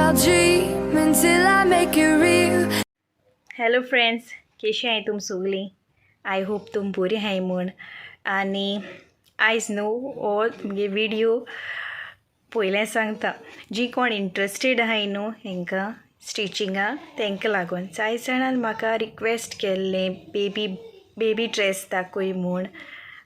I'll dream until I make it real. Hello friends, केशी आहाय तुम सगळीं? I hope तुम बरी आहाय म्हूण. आनी आयज न्हू हो मुगे विडियो पयलें सांगता, जी कोण इंट्रस्टेड आहाय न्हू हेंकां स्टिचिंगा तेंकां लागून. जाय जाणान म्हाका रिक्वेस्ट केल्लें बेबी बेबी ड्रेस दाखय म्हूण.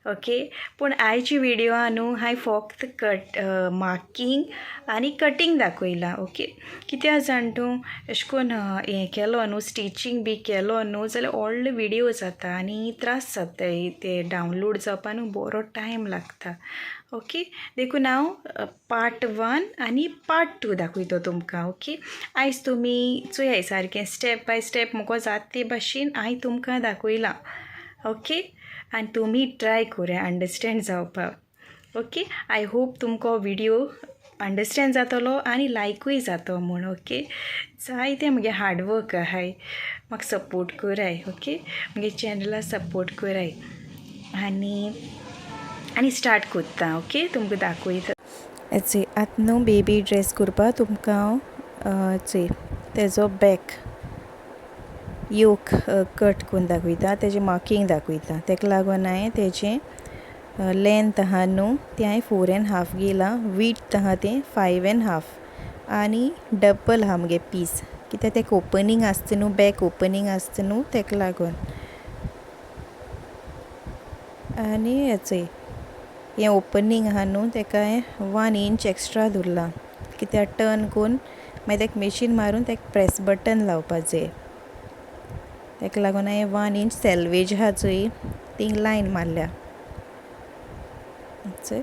ओके, पूण आयची विडियो आहा न्हू हांवें फक्त कट मार्कींग आनी कटींग दाखयलां. ओके, कित्याक जाण तूं अशें कोन्न हें केलो न्हू, स्टिचींग बी केलो न्हू जाल्यार व्हडलो विडियो जाता आनी त्रास जाता, ते डावनलोड जावपा न्हू बरो टायम लागता. ओके, देखून हांव पार्ट 1 आनी पार्ट 2 दाखयता तुमकां. ओके, आयज तुमी चोयाय सारकें स्टेप बाय स्टेप मुको जाता ते भाशेन हांवें तुमकां दाखयलां. ओके, आनी तुमी ट्राय करूया अंडरस्टँड जावपाक. ओके, I hope तुमकां विडियो अंडरस्टँड जातलो आनी लायकूय जातो म्हूण. ओके, जायतें म्हगे हार्डवर्क आहाय, म्हाका सपोर्ट कराय. ओके, म्हगे चॅनला सपोर्ट कराय आनी आनी स्टार्ट कोत्ता. ओके, तुमकां दाखयता. चोय आतां न्हू बेबी ड्रेस करपाक तुमकां हांव चोय तेजो बॅक योक कट करून दाखयता, तेजें मार्कींग दाखयता. तेका लागून हांवें तेजें लेंथ आहा न्हू तें हांवें 4.5 घेयलां, विड्थ आहा तें 5.5 आनी डबल आहा मुगे पीस, कित्याक तेका ओपनींग आसता न्हू, बॅक ओपनींग आसता न्हू तेका लागून. आनी हें चोय हें ओपनींग आहा न्हू तेका हांवें 1 इंच एक्स्ट्रा दवरलां, कित्याक टर्न करून मागीर तेका मेशीन मारून तेका प्रेस बटन लावपा जाय. तेका लागून हांवें 1 इंच सेल्वेज आहा चोय थिंग लायन मारल्या. चोय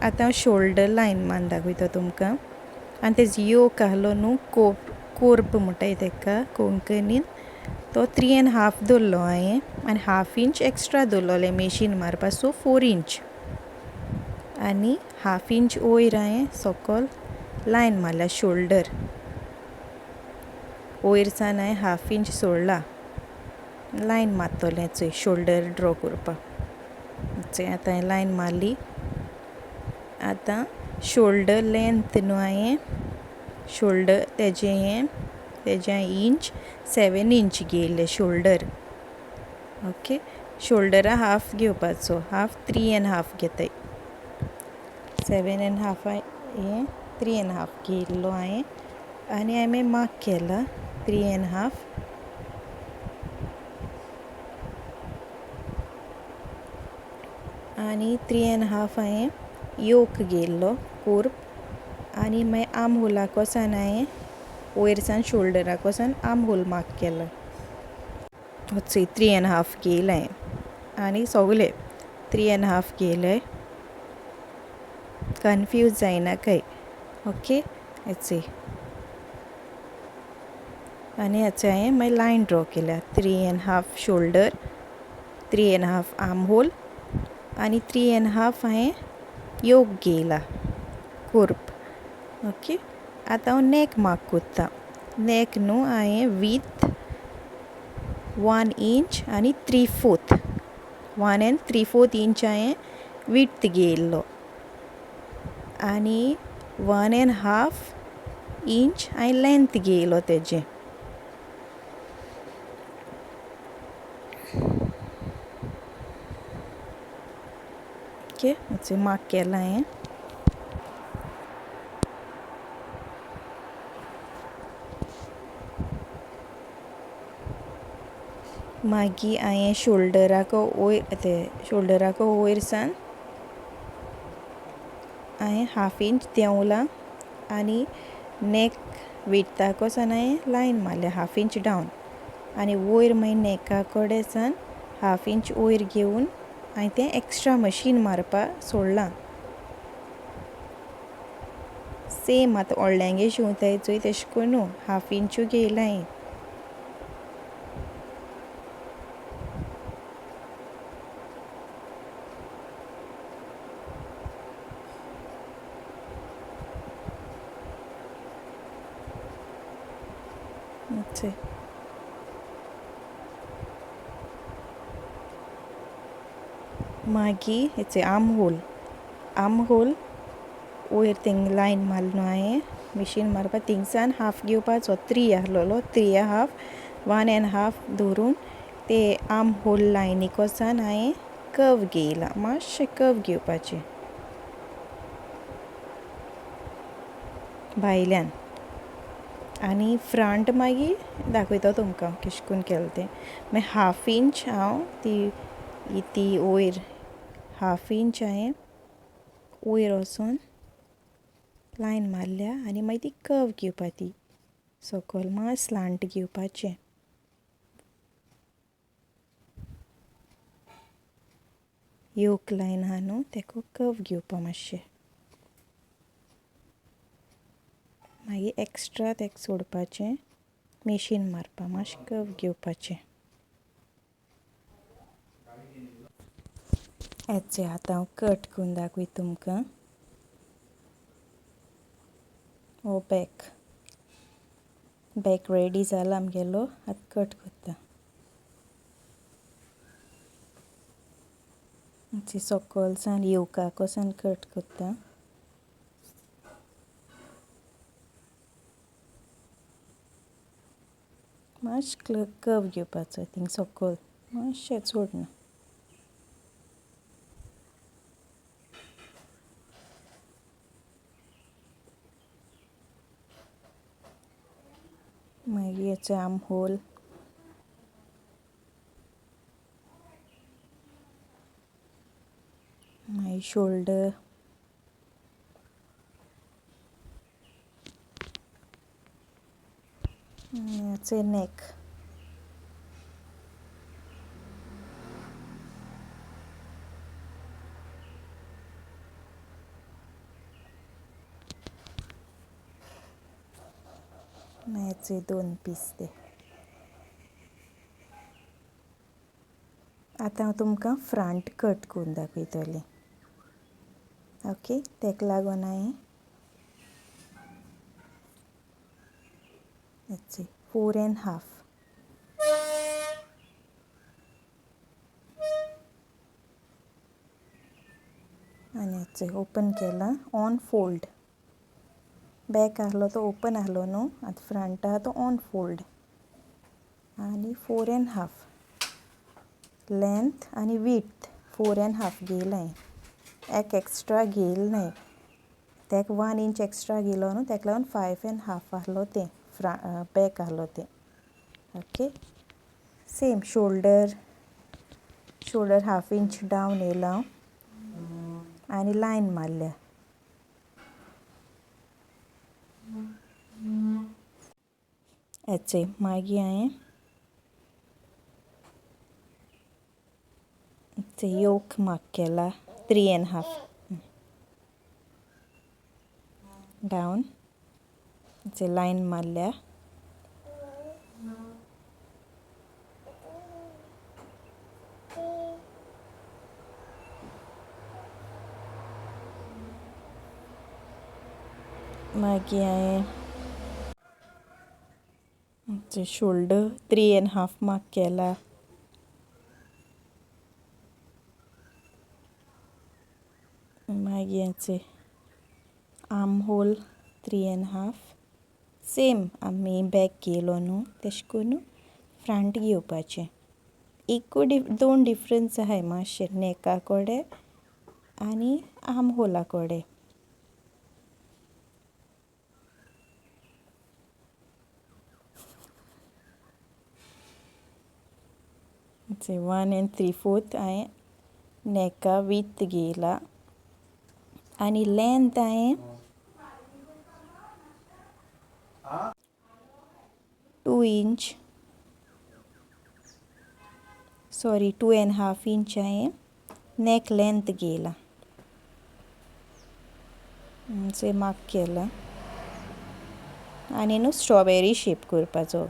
आतां हांव शोल्डर लायन मारून दाखयता तुमकां. आनी तेजो योक आहलो न्हू, कोर्प म्हणटाय तेका कोंकणीन, तो 3.5 दवरलो हांवें आनी 1/2 इंच एक्स्ट्रा दवरलोलें मेशीन मारपा, सो 4 इंच. आनी 1/2 इंच वयर हांवें सकल लायन मारल्या शोल्डर, वयर सान हांवें 1/2 इंच सोडला, लायन मारतलें चोय शोल्डर ड्रॉ करपाक. चोय आतां हांवें लायन मारली. आतां शोल्डर लेंथ न्हू हांवें शोल्डर तेजें हें तेजें हांवें इंच 7 इंच घेयल्लें शोल्डर. ओके, शोल्डरा हाफ घेवपाचो, हाफ 3.5 घेताय, 7.5 हें 3.5 घेयल्लो हांवें आनी हांवें मार्क केला 3.5. आनी 3.5 हांवें योक घेयल्लो कोर्प आनी मागीर आर्म होलाक वचोन हांवें वयर सान शोल्डराक वचोन आर्म होल मार्क केलो. चोय 3.5 घेयला हांवें आनी सगळे 3.5 घेयले, कन्फ्यूज जायनाकाय. ओके, चोय आनी हाचो हांवें मागीर लायन ड्रॉ केल्या, 3.5 शोल्डर, 3.5 आर्म होल आनी 3.5 हांवें योक घेयला कोर्प. ओके, आतां हांव नेक मार्क कोत्ता. नेक न्हू हांवें विथ 1 इंच आनी 3/4, 1 3/4 इंच हांवें विड्थ घेयल्लो आनी 1.5 इंच हांवें लेंथ घेयलो तेजें. ओके, मार्क केलां हांवें. मागीर हांवें शोल्डराक वयर ते शोल्डराक वयर सान हांवें 1/2 इंच देंवलां आनी नेक विड्थाक वचोन हांवें लायन मारल्या 1/2 इंच डावन आनी वयर मागीर नेका कडेन सान 1/2 इंच वयर घेवन हांवें तें एक्स्ट्रा मशीन मारपाक सोडलां. सेम आतां व्हडल्यांगे शिंवताय चोय तेशें करून 1/2 इंचू घेयलां हांवें. मागीर हेचे आर्म होल, आर्म होल वयर थिंग लायन मारलो न्हू हांवें, मशीन मारपा थिंगसान हाफ घेवपाचो 3 आहलोलो 3 हाफ 1 एंड हाफ धरून ते आर्म होल लायनीक वचून हांवें कर्व घेयला मातशें कर्व घेवपाचें भायल्यान आनी फ्रंट मागीर दाखयता तुमकां कशें करून केलें तें. मागीर हाफ इंच हांव ती ती वयर हाफ इंच हांवें वयर वचून लायन मारल्या आनी मागीर ती कर्व घेवपा ती सकयल मात स्लांट घेवपाचें. योक लायन आहा न्हू तेका कर्व घेवपा मातशें मागीर एक्स्ट्रा तेका सोडपाचें मशीन मारपा मातशें कर्व घेवपाचें. हेचे आतां हांव कट करून दाखयता तुमकां. हो बॅक बॅक रेडी जाला आमगेलो आतां कट करता. सकलसान योवकाक वचून कट करता. मातशें कर्व घेवपाचो थिंग सकयल मातशें चड न्हू. मागीर हेचो आर्म होल मागीर शोल्डर हेचो नेक. हेचे 2 पीस ते. आतां हांव तुमकां फ्रंट कट करून दाखयतलें. ओके तेका लागून हांवें 4 1/2 आनी हेचे ओपन केला ऑन फोल्ड. बॅक आहलो तो ओपन आहलो न्हू आतां फ्रंट आहा तो ऑन फोल्ड आनी 4 1/2 लेंथ आनी विड्थ 4 1/2 घेयला हांवें. एक एक्स्ट्रा घेयल न्हय तेका 1 इंच एक्स्ट्रा घेयलो न्हू तेका लागून 5 1/2 आहलो तें बॅक आहलो तें. Okay same shoulder shoulder 1/2 inch down येयला हांव आनी लायन मारल्या. हेचे मागीर हांवें योक मार्क केला 3 1/2 डावन लायन मारल्या. मागीर हांवें शोल्डर 3 1/2 मार्क केला. मागीर हेचे आर्म होल 3 1/2 सेम आमी बॅक घेयलो न्हू तेशें करून फ्रंट घेवपाचें. एकू 2 डिफरंस आहाय मातशें नेका कडेन आनी आर्म होला कडेन. 1 3/4 हांवें नेका विथ घेयला आनी लेंथ हांवें 2 इंच सॉरी 2 1/2 इंच हांवें नेक लेंथ घेयला. मार्क केला आनी न्हू स्ट्रॉबेरी शेप करपाचो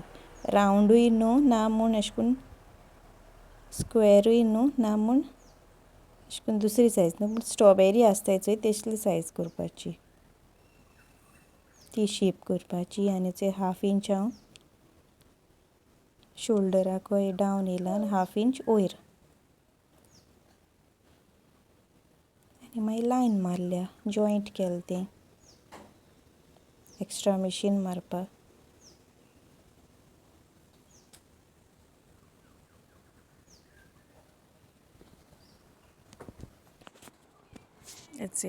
रावंडूय न्हू ना म्हूण अशें करून स्क्वेरूय न्हू ना म्हूण अशें करून दुसरी सायज न्हू पूण स्ट्रॉबेरी आसताय चोय तसली सायज करपाची ती शेप करपाची. आनी 1/2 इंच हांव शोल्डराकय डावन येयला आनी 1/2 इंच वयर आनी मागीर लायन मारल्या जॉयंट केलें तें एक्स्ट्रा मशीन मारपाक.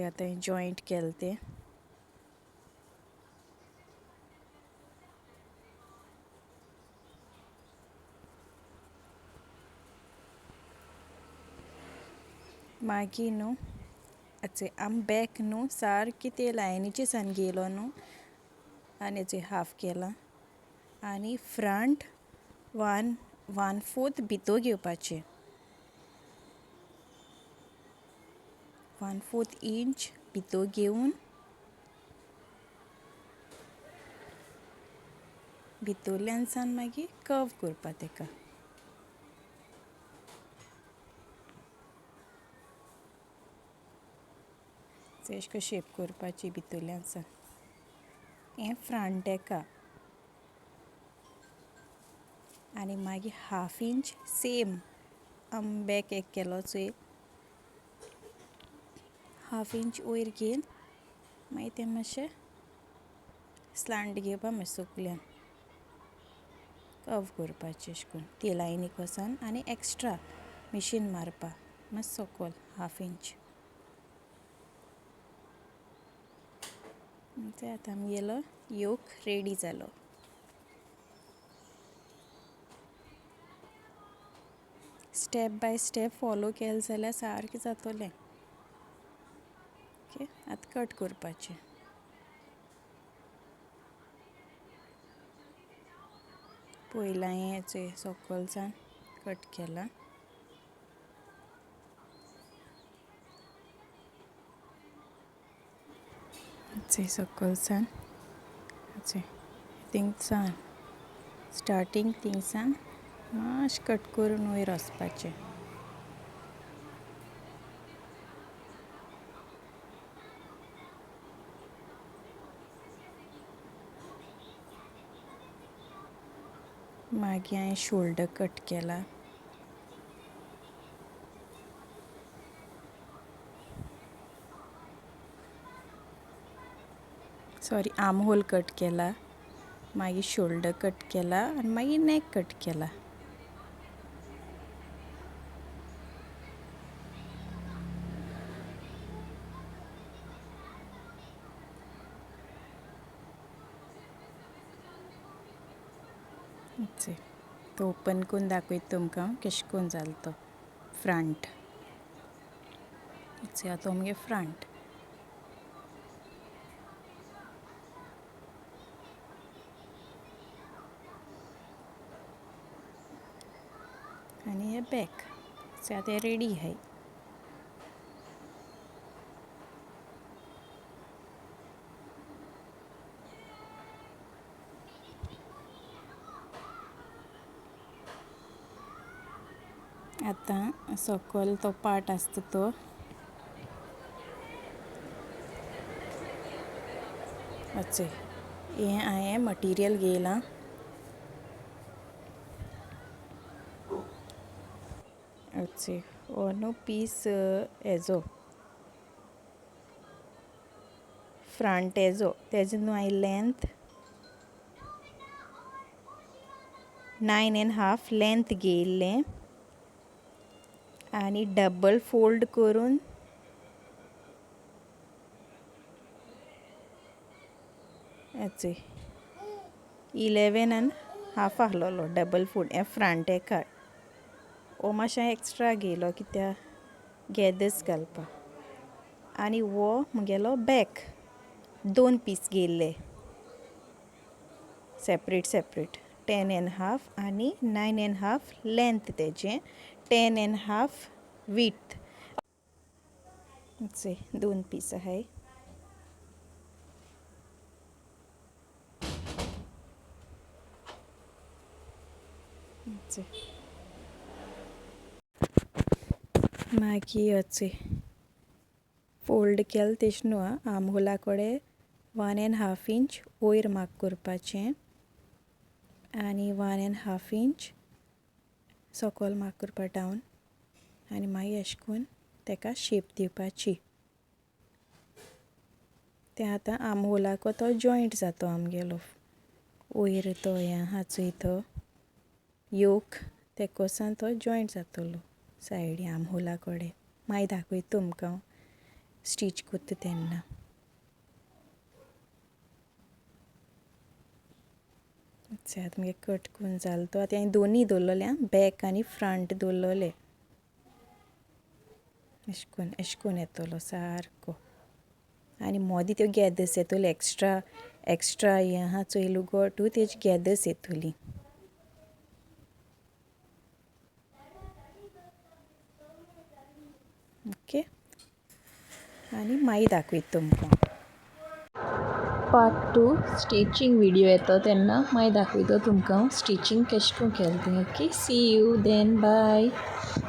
आतां जॉयंट केलें तें. मागीर न्हू आतां आम बॅक न्हू सारकी ते लायनीचे सान गेलो न्हू आनी हाचे हाफ केला आनी फ्रंट 1/4 भितर घेवपाचें. 1/4 इंच भितर घेवन भितरल्यान सान मागीर कर्व करपा तेका. अशें करून शेप करपाची भितरल्यान सान. हें फ्रंट एका आनी मागीर 1/2 इंच सेम आम बॅक एक केलो चोय 1/2 इंच वयर घेवन मागीर तें मातशें स्लांट घेवपा मातशें सकल्यान कर्व करपाचें अशें करून ती लायनीक वचून आनी एक्स्ट्रा मशीन मारपा मातशें सकयल 1/2 इंच. ते आतां आमगेलो योक रेडी जालो. स्टेप बाय स्टेप फॉलो केलें जाल्यार सारकें जातलें. ओके, आतां कट करपाचें. पयलीं हांवें सकलच्यान कट केलां. सकलसान थिंगसान स्टार्टींग थिंगसान मातशें कट करून वयर वचपाचें. मागीर हांवें शोल्डर कट केला. सॉरी, आर्म होल कट केला. मागीर शोल्डर कट केला आनी मागीर नेक कट केला. तो ओपन करून दाखयता तुमकां कशें करून जालो तो फ्रंट. आतां आमगे फ्रंट. आनी हे बॅक. आतां रेडी आहाय. आतां सकयल तो पार्ट आसता तो अचे हें हांवें मटिरियल घेयलां. अचे हो न्हू पीस हेजो फ्रंट हेजो तेजो न्हू हांवें लेंथ 9.5 लेंथ घेयिल्लें आनी डबल फोल्ड करून 11.5 आहलोलो डबल फोल्ड हें फ्रंट एका. हो मातशें एक्स्ट्रा घेयलो कित्याक गॅदर्स घालपाक. आनी हो म्हगेलो बॅक 2 पीस घेयल्ले सेपरेट सेपरेट 10.5 आनी 9.5 लेंथ तेजें 10.5 विथ. 2 पीस आहाय. मागीर अचे फोल्ड केलें तेश न्हू आर्म होला कडेन 1.5 इंच वयर मार्क करपाचें आनी 1.5 इंच सकयल मार्क करपा डावन आनी मागीर अशें करून तेका शेप दिवपाची. तें आतां आर्महोलाको तो जॉयंट जातो आमगेलो वयर तो हें आहा चोय तो योक तेकोसान तो जॉयंट जातलो सायडी आर्महोला कडेन. मागीर दाखयता तुमकां हांव स्टीच करता तेन्ना. आतां मागीर कट करून जालो तो. आतां हांवें दोनीय दवरलेले आं, बॅक आनी फ्रंट दवरलेले. अशें करून अशें करून येतलो सारको. आनी मोदें त्यो गॅदर्स येतल्यो एक्स्ट्रा एक्स्ट्रा हें आहा चोय लुगोटू तेजी गॅदर्स येतली. ओके, आनी मागीर दाखयता तुमकां. पार्ट 2 स्टिचींग व्हिडियो येता तेन्ना मागीर दाखयता तुमकां स्टिचींग केशें करून केलें तें. Okay, see you then, bye.